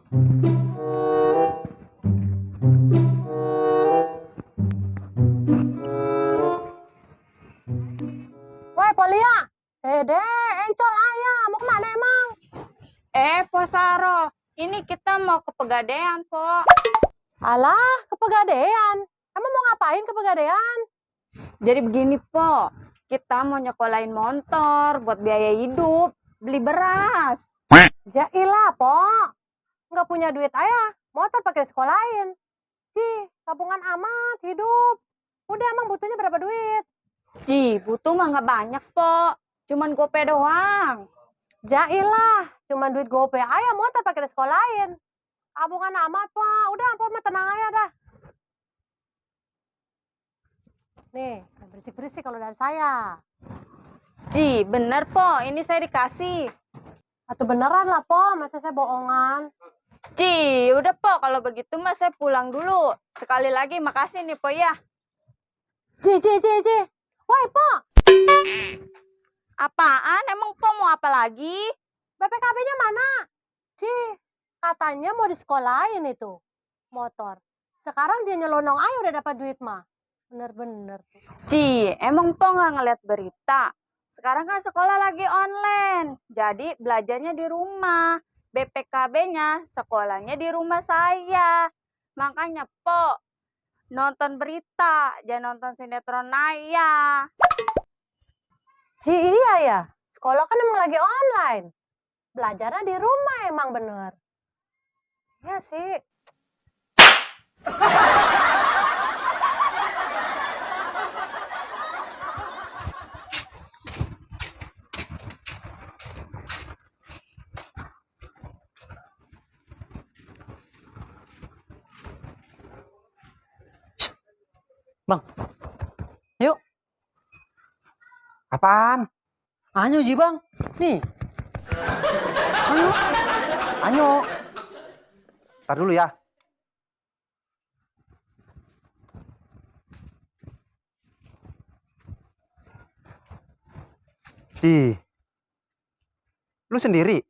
Woi, Polia. Deh, Encol ayah. Mau kemana emang? Po Saro, ini kita mau ke Pegadaian, Po. Alah, ke Pegadaian. Emang mau ngapain ke Pegadaian? Jadi begini, Po. Kita mau nyekolahin motor buat biaya hidup, beli beras. Jailah, Po. Nggak punya duit ayah. Motor pakai sekolahin. Cih, tabungan amat hidup. Udah, emang butuhnya berapa duit? Butuh mah nggak banyak, Po. Cuman gope doang. Jailah, cuman duit gope ayah motor pakai sekolahin. Tabungan amat, Po. Udah, Po mah tenang aja dah. Nih, berisik-berisik kalau dari saya. Bener, Po. Ini saya dikasih. Atau beneran lah, Po. Masa saya bohongan? Udah, Po. Kalau begitu mah saya pulang dulu. Sekali lagi makasih nih, Po, ya. Ji. Woi, Po. Apaan? Emang Po mau apa lagi? BPKB-nya mana? Katanya mau disekolahin itu motor. Sekarang dia nyelonong aja udah dapat duit mah. Bener-bener. Emang Po nggak ngeliat berita? Sekarang kan sekolah lagi online. Jadi belajarnya di rumah. BPKB-nya sekolahnya di rumah saya. Makanya Po nonton berita, jangan nonton sinetron Naya. Iya ya. Sekolah kan emang lagi online. Belajarnya di rumah emang bener. Iya sih. Bang, yuk. Apaan? Anyo Ji bang, nih. Anyo. Ntar dulu ya. Lu sendiri?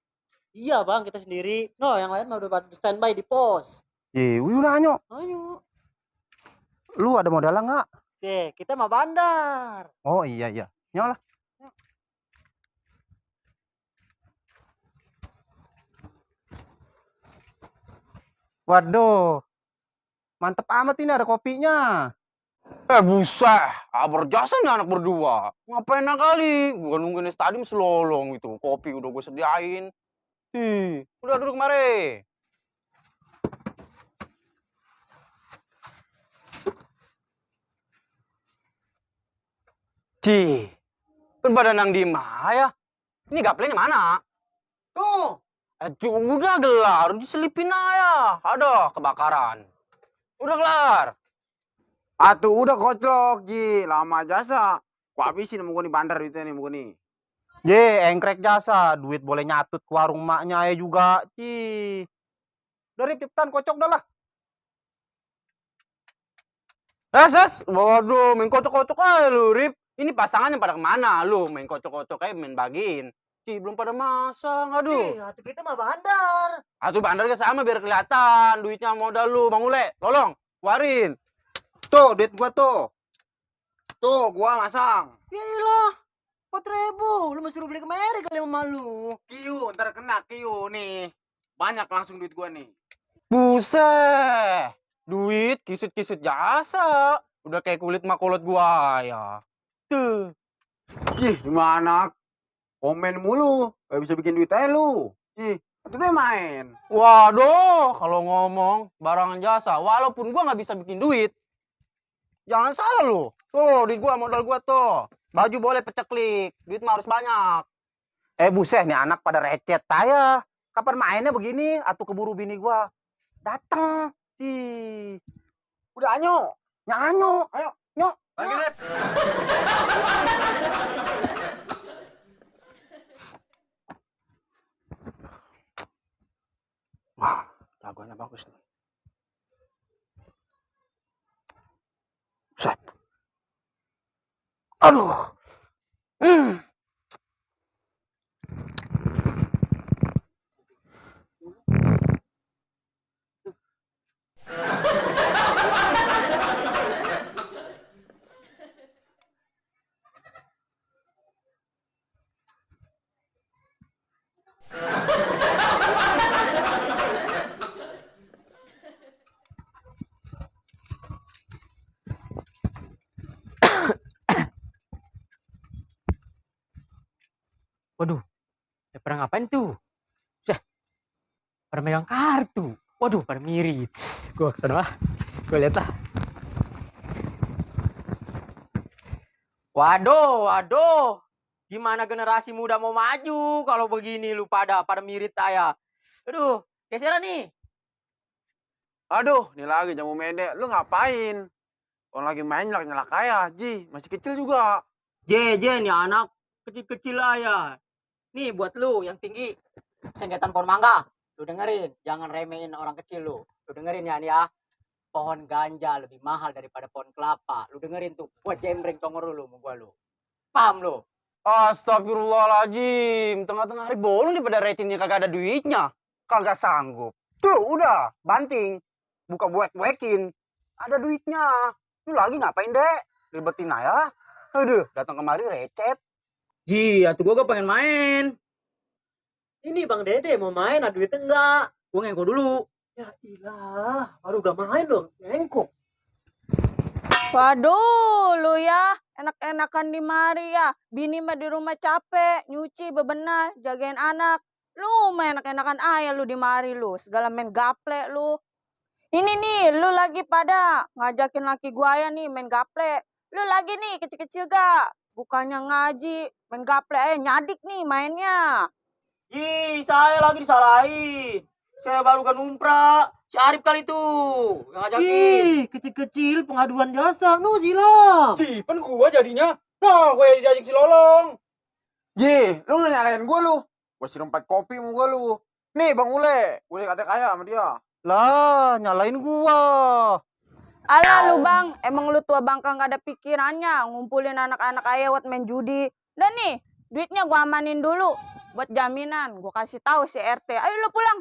Iya bang, kita sendiri. No, yang lain udah pada standby di pos. Udah Anyo. Ayo. Lu ada modalnya nggak? Oke, kita mah bandar. Oh iya. Nyolah. Waduh. Mantep amat ini ada kopinya. Buset, berjasa nih anak berdua. Ngapain kali? Gua nungguin di stadium selolong itu. Kopi udah gue sediain. Udah duduk mari. Badan di ya. Ini gaplenya mana? Tuh. Udah gelar, diselipin aja. Ada kebakaran. Udah kelar. Atuh udah kocok, Ji. Lama jasa. Ku habisin mau nih bandar itu nih mau nih. Engkrek jasa. Duit boleh nyatut ke warung maknya ya juga. Dari Piptan kocok dah lah. Waduh, main kocok-kocok aja lu, Rip. Ini pasangannya pada kemana lu? Main kocok-kocok aja, main bagiin. Belum pada masang, aduh. Atuh kita mah bandar. Atuh bandar ke sama biar kelihatan duitnya modal lu, Bang Ule. Tolong, warin. Tuh, duit gua tuh. Tuh, gua masang. Iyalah, 4.000. Lu mesti beli kemari kali sama lu. Kiu, ntar kena Kiu nih. Banyak langsung duit gua nih. Buset. Duit kisut-kisut jasa. Udah kayak kulit makolot gua ya. Tuh. Gimana? Komen mulu. Gak bisa bikin duit aja lu. Itu dia main. Waduh, kalau ngomong barangan jasa, walaupun gua nggak bisa bikin duit, jangan salah lu. Tuh, duit gua, modal gua tuh. Baju boleh peceklik, duit mah harus banyak. Buset nih anak pada recet saya. Kapan mainnya begini? Atau keburu bini gua datang. Udah Anyo. Nyanyo. Ayo. Nyok. Lagi deh. Wah, jagoannya bagus nih. Set. Aduh. Pernah ngapain tuh? Cih, pada megang kartu. Waduh, pada mirip. Gua kesana lah. Gua lihat lah. Waduh. Gimana generasi muda mau maju kalau begini lu pada mirip saya. Aduh, geseran nih. Aduh, ini lagi jamu mede. Lu ngapain? Orang lagi main nyelak-nyelak kaya, Ji. Masih kecil juga. Nih anak kecil-kecil aja. Nih buat lu yang tinggi sengketan pohon mangga. Lu dengerin, jangan remehin orang kecil lu. Lu dengerin ya nih ya. Pohon ganja lebih mahal daripada pohon kelapa. Lu dengerin tuh, gua jembreng congor lu mau gua lu. Paham lu? Astagfirullahaladzim. Tengah-tengah hari bolong nih pada recinnya kagak ada duitnya. Kagak sanggup. Tuh udah, banting. Buka buek-buekin. Ada duitnya. Lu lagi ngapain, Dek? Ribetin aja. Aduh, datang kemari recet. Ji, atuh gua pengen main. Ini Bang Dede mau main, ada duitnya enggak? Gua ngengko dulu. Ya ilah, baru gak main dong, ngengkok. Waduh, lu ya enak-enakan di mari ya. Bini mah di rumah capek, nyuci, bebenah, jagain anak. Lu mah enak-enakan ayah lu di mari lu. Segala main gaple lu. Ini nih, lu lagi pada ngajakin laki gua ya nih main gaple. Lu lagi nih kecil-kecil gak? Bukannya ngaji, main gaple nyadik nih mainnya. Ji, saya lagi disalahin. Saya baru kan umrah. Si Arif kali tuh yang ngajakin. Kecil-kecil pengaduan jasa, nu silam. Ji, kan gua jadinya. Nah, gua yang diajak si Lolong. Ji, lu nggak nyalain gua lu. Gua siram 4 kopi mau gua lu. Nih Bang Ule kata kaya sama dia. Lah, nyalain gua. Alah lu bang, emang lu tua bangka gak ada pikirannya ngumpulin anak-anak ayah buat main judi. Dan nih, duitnya gua amanin dulu buat jaminan. Gua kasih tahu si RT. Ayo lu pulang.